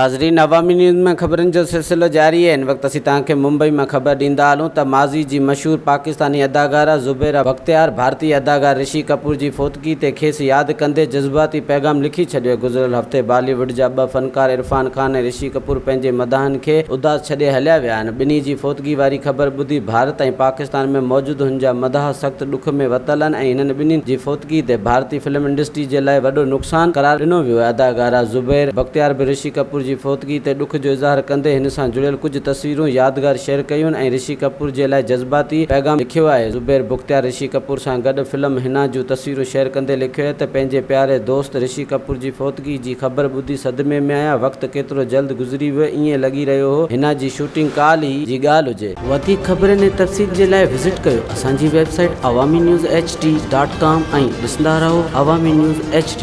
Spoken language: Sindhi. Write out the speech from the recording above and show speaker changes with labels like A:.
A: ناظرين عوامي نيوز ۾ خبرن جو سلسلو جاري آهي هن وقت اسين توهان کي ممبئي مان خبر ڏيندا هلون ته ماضي جي مشهور پاڪستاني اداڪاره زبيره بختيار ڀارتي اداڪار رشي ڪپور جي فوتگي تي کيس ياد ڪندي جذباتي پيغام لکي ڇڏيو گذريل هفتي بالي ووڊ جا ٻه فنڪار عرفان خان ۽ رشي ڪپور پنهنجي مداحن کي اداس ڇڏي هليا ويا آهن ٻنهي جي فوتگي واري خبر ٻڌي ڀارت ۽ پاڪستان ۾ موجود هن جا مداح سخت ڏک ۾ ورتل آهن ۽ هنن ٻنهي جي فوتگي تي ڀارتي فلم انڊسٽري جي لاء وڏو نقصان قرار ڏنو ويو آهي. اداڪارا زبير بختيار به رشي ڪپور جي فوتگي تي ڏک جو اظهار ڪندي هن سان جڙيل ڪجهه تصويرون يادگار شيئر ڪيون ۽ رشي ڪپور جي لاء جذباتي پيغام لکيو آهي. زبير بختيار رشي ڪپور سان گڏ فلم حنا جون تصويرون شيئر ڪندي لکيو آهي ته پنهنجي پياري دوست رشي ڪپور جي فوتگي جي خبر ٻڌي صدمي ۾ آهيان، وقت ڪيترو جلد گذري ويو، ائين لڳي رهيو هو حنا جي شوٽنگ ڪالهه ئي جي ڳالهه هجي. وڌيڪ خبرن ۽ تفصيل جي لاء وزٽ ڪيو اسان جي website Awami news H D dot com ۽ ڏسندا رهو عوامي نيوز ايڇ ڊي.